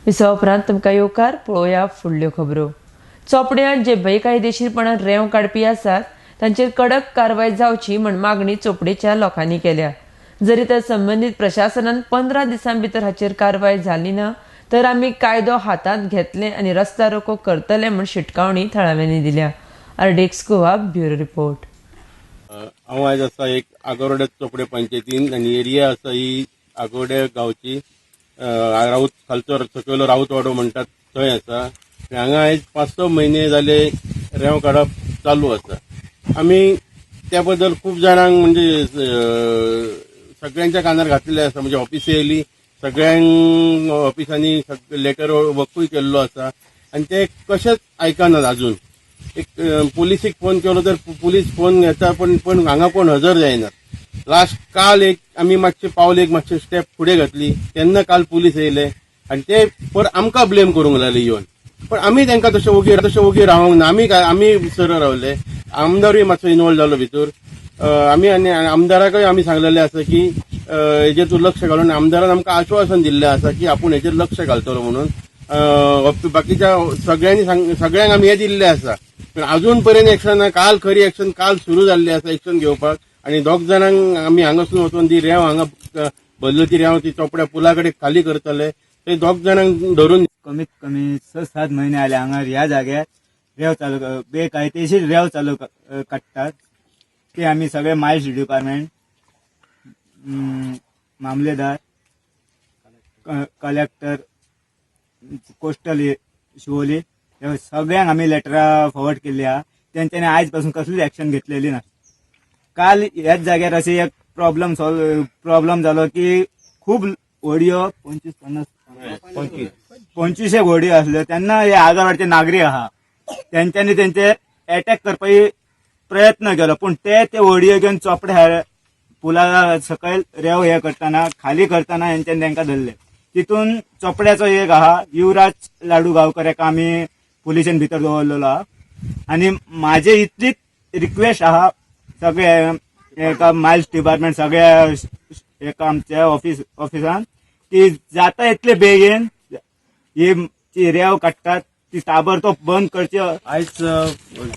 विसवा उपरांत तुमकां येवकार. पळोवया फुडल्यो खबरो. चोपड्यां जे बेकायदेशीरपणान रेंव काडपी आसात तांचेर कडक कारवाय जावची म्हण मागणी चोपडेच्या लोकांनी केल्या. जरी तर संबंदीत प्रशासनान 15 दिसां भितर हाचेर कारवाय जाली ना तर आमी कायदो हातांत घेतले आनी रस्ता रोको करतले म्हूण शिटकावणी थळाव्यांनी दिल्या. RDX Goa bureau report. हांव आयज आसा एक आगोर्डे चोपडे पंचायतीन आनी एरिया आसा ही आगोर्डे गांवची, राऊत खालचो सकयलो राऊत वाडो म्हणटात थंय आसा. आनी हांगा आयज 5-6 म्हयने जाले रेंव काडप चालू आसा. आमी त्या बद्दल खूब जाणांक म्हणजे सगळ्यांच्या कानार घातलेले आसा, म्हणजे ऑफिशियली सगळ्यांक ऑफिसांनी लेटर वर्कूय केल्लो आसा आनी ते कशेंच आयकनात. अजून एक पुलिसीक फोन केलो तर पुलीस फोन घेता, पण पण हांगा कोण हजर जायनात. लास्ट काल एक आमी मातशे पावल एक मातशे स्टेप फुडें घातली तेन्ना काल पुलीस येयले आनी ते पर आमकां ब्लेम करूंक लागले येवन. पण आमी तांकां तशें ओगी रावंक ना. आमी काय आमी सरळ रावले. आमदारूय मातसो इनवॉल्व जालो भितर. आमी आनी आमदाराकय आमी सांगलेलें आसा की हेजेर तूं लक्ष घालून. आमदारान आमकां आश्वासन दिल्लें आसा की आपूण हेजेर लक्ष घालतलो म्हणून. बाकीच्या सगळ्यांनी सगळ्यांक आमी हें दिल्लें आसा, पूण अजून पर्यंत एक्शन ना. काल खरी एक्शन काल सुरू जाल्ली आसा एक्शन घेवपाक आनी दोग जाणांक आमी हांगासून वचून ती रेंव हांगा बदलती रेंव ती चोपड्या पुला कडेन खाली करतले. ते दोग जाणांक धरून कमीत कमी 6-7 महिने आले हांगा ह्या जाग्यार रेंव चालू बेकायदेशीर रेंव चालू काडटात. ते आमी सगळे मायल्स डिपार्टमेंट, मामलेदार, कलेक्टर, कोस्टल शिवोली हे सगळ्यांक आमी लेटरां फॉरवर्ड केल्ली आहा. तेंच्यांनी आयज पासून कसलीच एक्शन घेतलेली ना. काल ह्याच जाग्यार अशें एक प्रॉब्लम सॉल्व प्रॉब्लम जालो की खूब होडयो 25-50 25 एक होडयो आसल्यो. तेन्ना हे आगरवाडचे नागरीक आहा, तेंच्यांनी तेंचे एटॅक करपाची प्रयत्न केलो, पूण ते ते होडयो घेवन चोपडे पुला सकयल रेंव हे करतना, खाली करतना हेंच्यांनी तेंकां धरले. तितून चोपड्याचो एक आहा युवराज लाडू गांवकर, एका आमी पुलिशेन भितर दवरलेलो आहा. आनी माझे इतलीच रिक्वेस्ट आहा सगळे एका मायल्स डिपार्टमेंट, सगळ्या एका आमच्या ऑफिसान की जाता इतले बेगीन ही जी रेंव काडटात ती ताबडतोब बंद करची. आयज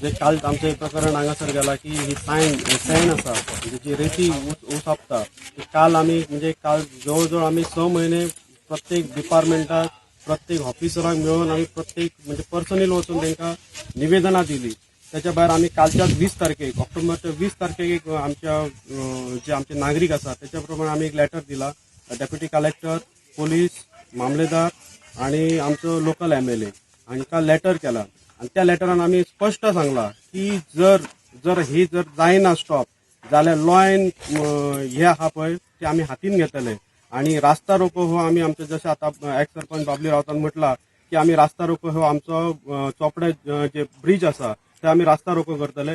जे काल आमचें प्रकरण हांगासर गेलां की ही सायन सॅन आसा, म्हणजे जी रेती उसपता ती काल आमी म्हणजे काल जवळ जवळ आमी 6 म्हयने प्रत्येक डिपार्टमेंटाक, प्रत्येक ऑफिसराक मेळून आमी प्रत्येक म्हणजे पर्सनली वचून तांकां निवेदनां दिली. त्याच्या भायर आमी कालच्याच 20 तारखेक, ऑक्टोबरच्या 20 तारखेक एक आमच्या जे आमचे नागरीक आसा त्याच्या प्रमाणे आमी एक लेटर दिला डेप्युटी कलेक्टर, पोलीस, मामलेदार आणि आमचो लोकल एमएलए हांकां लेटर केला. आनी त्या लेटरान आमी स्पश्ट सांगला की जर जर ही जर जायना स्टॉप जाल्यार लॉ एन हे आहा पळय ते आमी हातीन घेतले आणि रास्ता रोको हो आमी आमचे जशें आतां एक्स सरपंच बाबली रावतान म्हटला की आमी रास्ता रोको हो आमचो चोपडे जे ब्रीज आसा ते आमी रास्ता रोको करतले.